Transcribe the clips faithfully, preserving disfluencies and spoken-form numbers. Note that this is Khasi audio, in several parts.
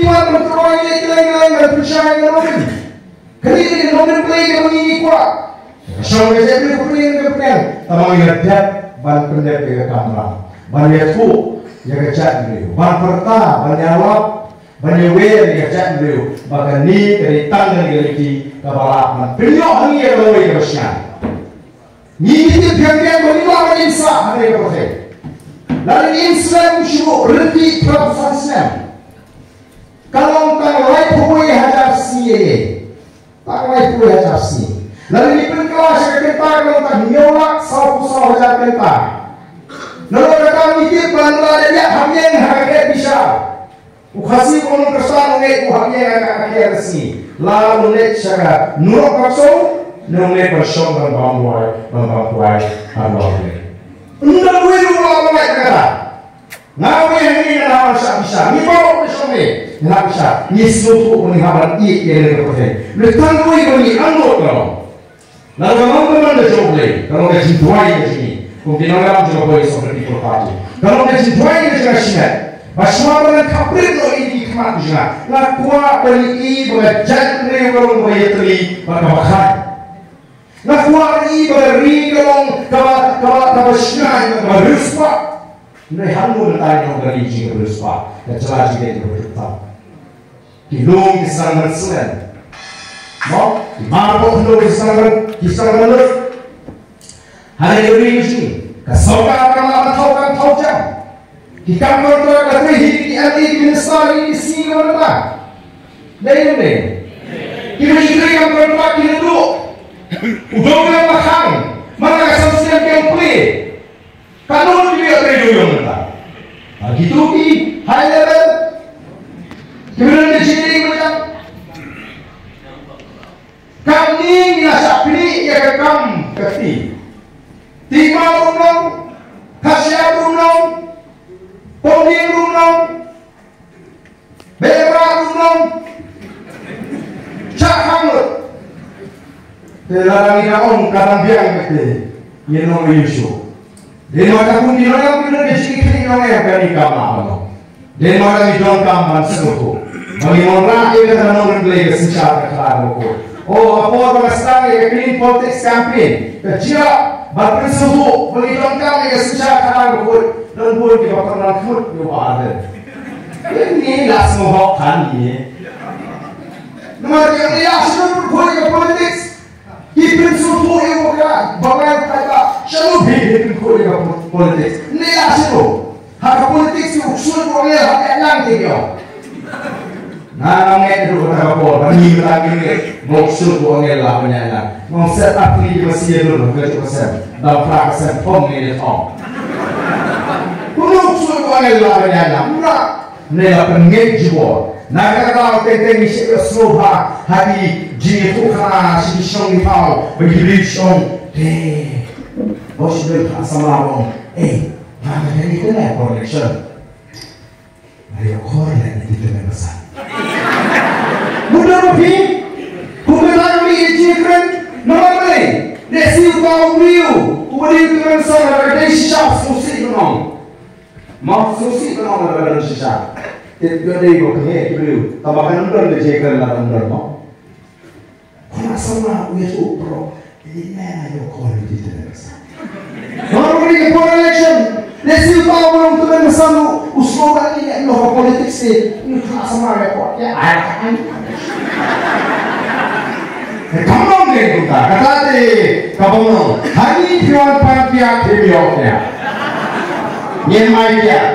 Iman ban troi ïa ki leng leng ban pynshai ïa ka nongrim. Kane ka nongrim Blei kaba ngi ngi kwah. Ka shong ka jait Blei ka pyrshah ka pyrshah. Tangba ngi la dep ban pyndep ïa ka kamram. Ban ïathuh ïa ka jaitbynriew. Ban pyrta, ban ïalap, ban ïawer ïa ka jaitbynriew. Ba kane ka dei tang kane ka lynti kaba lah ban pynïoh ha ngi ïa ka lawei kaba shai. Ngi ngi tip biang biang ba ngi lah ban im sah ha kane ka pyrthei. Lada ngi im slem shuh, rynti, phra phew san snem. Ka long tang laiphew wei hajar sngi ïa ngi. Tang laiphew wei hajar sngi. Lada ngi pynkylla sha ka kynta ka long tang hynñiew lak sawphew saw hajar kynta. Nalor kata ngi tip ba lada ïa ha ïeng ha ka khet bishar. U Khasi u nongkyrshan u ngeit u hap ïeng ha ka khet sngi. Lada u leit sha ka nurok ka song, ne u ngeit ban shong ban bam duwai, ban bam duwai ha duwai. Ynda u ïeng u la ban leit kata. Nga wei hangne nga la ban shah bishar. Ngi baroh ngi shong ne, ngi la bishar. Ngi sngewthuh ba ngi hap ban ïeit ïa kane ka pyrthei. Lada tang wei ba ngi angnud ka long. Lada ka long ka man ka jong U Blei, ka long ka jingduwai ka jong ngi. Kum ki nongïalam jong ka Voice of the People Party. Ka long ka jingduwai ka jong nga shimet. Ba shuwa ba ngan khaprit noh ïa ki khmat jong nga, nga kwah ban ïohi ba ka jaitbynriew ka long kaba ïatylli bad kaba khlaiñ. Nga kwah ban ïohi ba ka ri ka long kaba, kaba, kaba shngaiñ bad kaba riewspah. Hynrei hangno mynta ngi ong ka ri jong ngi ka riewspah? Ka jylla jong ngi ka riewspah. Ki lum ki sdang ban slem. Mo, ki mar hapoh khyndew ki sdang ban, ki sdang ban lut. Hynrei ka ri ka jong ngi, ka sorkar ka la ban thaw kam thaw jam. Ki kam kontrak la trei hi, ki M L A, ki minister, ki M C ka la ban. Dei ne em dei? Ki mishonari kam kontrak ki la duh. U dong ka la khang. Mana ka san snem ki ong plie. Katno ki ïoh trei dewïong mynta? Ha kito ki high level. Ki myn ka jingdei mynta. Katne ngi la shah pynïaid ïa ka kam ka kti. Timau ruh nong, Khasiang ruh nong, Pongdieng ruh nong. Bera ruh nong. Shah khang lut. Te lada ngi ong ka dang biang kata, ngin ong ïa u shuh. Dei ma ka kum ki nongïalam ki nongïalam ki nongïalam kane ka ma ka nong. Dei ma ka ngi donkam ban sngewthuh. Ba ngi wanrah ïa ka nongrim Blei ka synshar ka khadar bakhuid. O, ha por ba nga sdang ïa ka Clean Politics Campaign, ka jia ban pynsngewthuh ba ngi donkam ïa ka synshar ka khadar bakhuid. Don bun kiba kynran khmut ïa u Bah Ardent. Ngi la sngewhok khan ngi. Namar ïa ngi la sngewthuh ïa ka politics. Ki pynsngewthuh ïa u ba ka, ba ngan paidbah, shano phi, phi pynkhuid ïa ka politics? Ngi la sngewthuh. Ha ka politics u ksuid u angel ha ka lang te ïa. Nga ngam ngeit ruh kata ka por, ba ngi mynta ngi ngeit ba u ksuid u angel la ban ïalang. Ngam set up ngi ba sien ruh ka juk ka sem. Dang phra ka sem thong ngi thong. Kumno u ksuid u angel la ban ïalang? Mra. Ne la pynngeit jubor. Na kata ka daw teng teng ngi shim ïa sngewbha ha ki jingïathuhkhana sha ki shnong ki thaw ba ki briew ki ong, te, ba shu dei ka samla ba ong, ei, nga ka dei ka dei por election. Nga ïoh khor leh na ki tymmen basan. Mutdur ma phi? Kumta ka dei ka jingkren. Namar balei? Lehse uta u briew uba dei u tymmen basan ka dei shisha, sngewsih ban ong. Mo, sngewsih ban ong lada ka don shisha. Te ka dei ba pynheh ki briew. Tangba kan ym don ka jingkren lada ym don mo. Khublei shibun u ïathuh baroh. Ini men ayo khon di te. Baroh ri por election. Lehse uta u briew u tymmen basan u, u sngewbha ïa ngi ïa politics te. Ngi khublei shibun ïa ko. Ïa ai ai. Ka bym ong ne kumta, kata te ka bym ong. Hangne phi wan pan kiad phi ïoh kiad. Ngin mai kiad.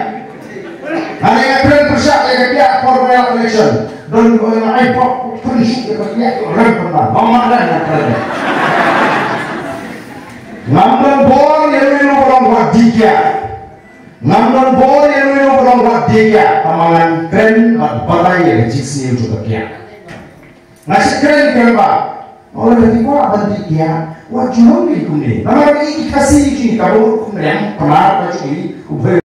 Hangne nga kren pyrshah ïa ka kiad por ba ïalap election. Don ba ïa ai pok pyrshah ïa ka kiad rem pynban. Bym ong nga kren. Ngam don bor ïa uno uno ba dang wad die kiad. Ngam don bor ïa uno uno ba dang wad die kiad. Tangba ngan kren bad batai ïa ka jingsniew jong ka kiad. Nga shu kren kren ba. Oi, lada phi kwah ban dih kiad, wat ju long kumne. Namar ngi ki Khasi ki jong ngi ka bun kumne, Pnar ka jong ngi, u Bhoi.